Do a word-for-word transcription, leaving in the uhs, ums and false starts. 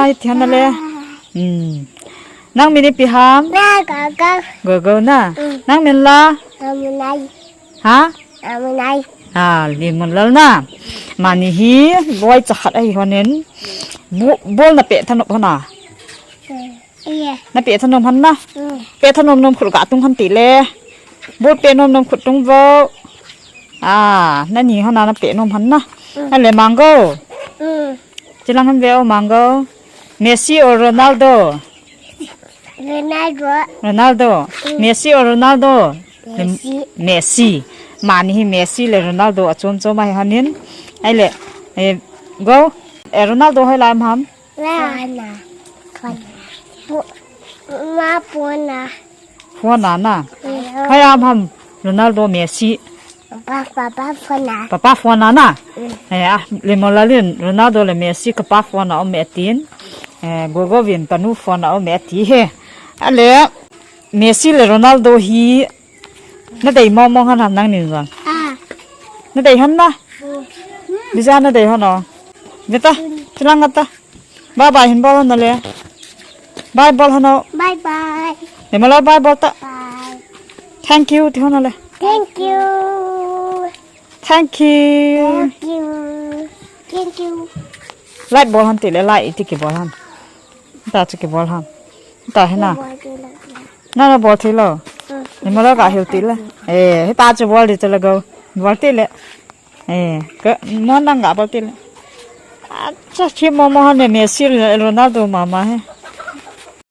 Ai, thiam na le. Hmm. Nang min ipi ham? Na, Gogo. Gogo na. Hmm. Nang min la? Amunai. Ha? Amunai. Ha, Limunlal na. Mani hi, boy chakhat ahi honin. Bu-, bol na pe thanop hona. Hmm. Iya. Na pe thanom hon na. Hmm. Pe thanom nom khut ga tung hon ti le. Bol pe nom nom khut tung vo. Ah, na ni hona na pe nom hon na. Hmm. Na le Mango. Hmm. Chilang hon ve o Mango. Messi or Ronaldo? Ronaldo. Ronaldo. Mm. Messi or Ronaldo? Messi. Messi. Mani hi Messi le Ronaldo a chom chom ahi hanin. Ai le, eh, go. Eh, Ronaldo hoi lai ham? Phone a. Phone a. Pu-, ma phone a. Phone a na. Mm. Hoi ham ham. Ronaldo, Messi. Papa, papa phone a. Papa phone a na. Mm. Eh, ah, Limunlal in Ronaldo le Messi kapa phone a um e tin. Eh, Gogo vin kanu phone a um e ti he. Ale, Messi le Ronaldo hi na dei mong mong hon ham nang ni jong? Ah. Na dei hon na? Mm. Bija na dei hon o. Beta, chilang ta. Bye bye hin bol hon na le. Bye bol hon o. Bye bye. Limunlal bye bol ta. Bye. Thank you ti hon na le. Thank you. Thank you. Thank you. Thank you. Like bol hon ti le, like iti kibol hon. Ta chu kibol hon. Ta hi na. Bol ti le. Na na bol ti lo. Mm. Limunlal ga hil ti le. Eh, hita chu bol di chu le go. Bol ti le. Eh, ka, mo nang ga bol ti le. Acha, chi mo mo hon ne Messi, Ronaldo mama he.